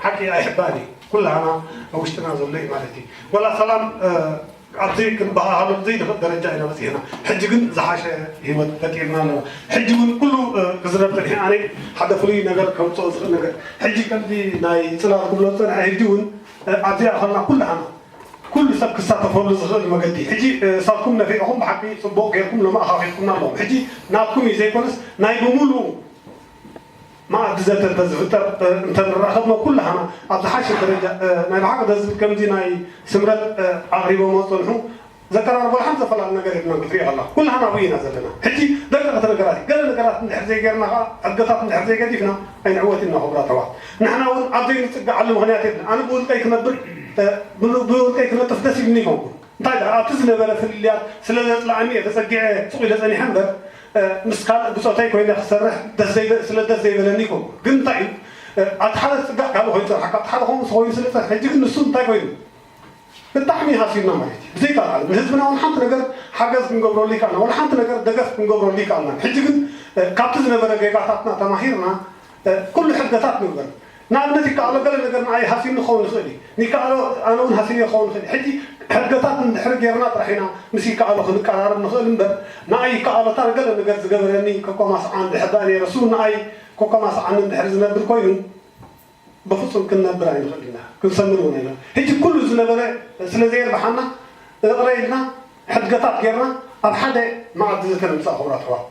ሓቂ ኣይሕባእን እዩ። ኩላህና ኣብ ውሽጥና ዘሎ እዩ ማለት እዩ። ወላ ሰላም ኣብዚ ክንበሃሃሎ ዘይንኽእል ደረጃ ኢና በፂሕና። ሕጂ ግን ዝሓሸ ህይወት ፈጢርና ኣለና። ሕጂ እውን ኩሉ ክዝረብ ፀኒሐ ኣነ ሓደ ፍሉይ ነገር ከምፅኦ ዝኽእል ነገር ሕጂ ከምዚ ናይ ፅላል ክብሎ ዝፀንሐ ሕጂ እውን ኣብዚኣ ከለና ኩላህና ኩሉ ሰብ ክሳተፈሉ ዝኽእል መገዲ ሕጂ ሳብኩም ነፊዕኹም ብሓቂ ፅቡቕ ጌርኩም ሎሚ ኣኻኺብኩምና ኣለኹም። ሕጂ ናትኩም እዩ ዘይኮነስ ናይ ብምሉኡ መኣዲ ዘተ እንተዝፍጠር እንተንራኸብና ኩላህና ኣብ ዝሓሸ ደረጃ ናይ ብሓቂ ደስ ዝብል ከምዚ ናይ ስምረት ኣቕሪቦሞ ዝፀንሑ ዘቀራርቦ ሓንቲ ዘፈላለ ነገር የብልናን ክትሪኦ ከላ ኩላህና ኣብኡ ኢና ዘለና። ሕጂ ደቀቕቲ ነገራት እዩ። ገለ ነገራት እንድሕር ዘይገርና ከዓ ሕገታት እንድሕር ዘይገዲፍና ኣይንዕወት ኢና ክቡራት ኣሕዋት። ንሕና እውን ኣብ ዘይንፅግዓሉ ምኽንያት የብልና። ኣነ ብውልቀይ ክነብር ብውልቀይ ክነጥፍ ደስ ይብልኒ ይኸውን። እንታይ ደኣ ኣብቲ ዝነበረ ፍልልያት ስለ ዘጽልኣኒ እየ ተጸጊዐ ስቕ ኢለ ጸኒሐ እምበር ምስ ካልእ ብጾተይ ኮይነ ክሰርሕ ስለ ደስ ዘይበለኒ ይኮንኩ። ግን እንታይ እዩ ኣብቲ ሓደ ዝጽጋዕ ካልእ ኮይኑ ጸንሓካ ኣብቲ ሓደ ከምኡ ኮይኑ ስለ ጸንሐ ሕጂ ግን ንሱ እንታይ ኮይኑ ብጣዕሚ ሃሲብና ማለት እዩ። ብዘይካልኣለ ንህዝብና እውን ሓንቲ ነገር ሓገዝ ክንገብረሉ ይከኣልና ወላ ሓንቲ ነገር ደገፍ ክንገብረሉ ይከኣልና። ሕጂ ግን ካብቲ ዝነበረ ጌጋታትና ተማሂርና ኩሉ ሕገታት ንግበር። ንኣብነት ይከኣሎ ገለ ነገር ንዓይ ሃሲኒ ክኸውን ይኽእል እዩ። ንይከኣሎ ኣነ እውን ሃሲኒ ክኸውን ይኽእል እዩ። ሕጂ ሕገታት እንድሕር ጌርና ጥራሕ ኢና ምስ ይከኣሎ ክንቀራረብ ንኽእል እምበር ንኣይ ይከኣሎ እታ ገለ ነገር ዝገበረኒ ከኮማስዓ እንድሕር ደኣ ነይረ እሱ እውን ንኣይ ከኮማስዓኒ እንድሕር ዝነብር ኮይኑ ብፍጹም ክንነብር ኣይንኽእል ኢና። ክንሰምን እውን ኣይንኽእል። ሕጂ ኩሉ ዝነበረ ስለ ዘየርብሓና እቕረ ኢልና ሕድገታት ጌርና ኣብ ሓደ መኣዲ ዝተነምፅኣ ክቡራት ኣሕዋት።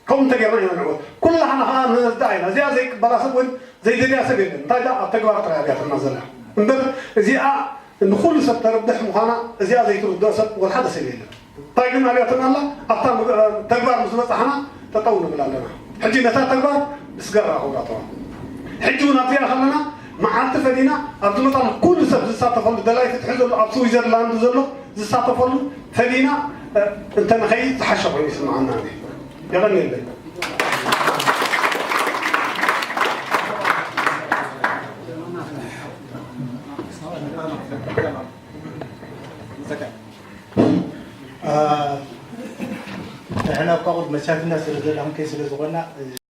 ከምኡ እንተጌርና ኢና ንዕወት። ኩላህና ከዓ ንረዳእ ኢና። እዚኣ ዘይቅበላ ሰብ ወይ ዘይደልያ ሰብ የለን። እንታይ ደኣ ኣብ ተግባር ጥራይ ኣብያትና ዘላ እምበር እዚኣ ንኹሉ ሰብ ተርብሕ ምዃና እዚኣ ዘይትርድኦ ሰብ ወላ ሓደ ሰብ የለን። እንታይ ግን ኣብያትና ኣላ ኣብታ ተግባር ምስ በፃሕና ጠጠው ንብል ኣለና። ሕጂ ነታ ተግባር ንስገራ ክቡራተዋ። ሕጂ እውን ኣብዚኣ ከለና መዓልቲ ፈሊና ኣብ ዝመፃና ኩሉ ሰብ ዝሳተፈሉ ደላይ ፍትሒ ዘሎ ኣብ ስዊዘርላንድ ዘሎ ዝሳተፈሉ ፈሊና እንተንኸይድ ዝሓሸ ኮይኑ ይስምዓና። የቐንየለይ። ንሕና እኳ ቁድ መቻትና ስለ ዘለና ክንከይ ስለ ዝኾንና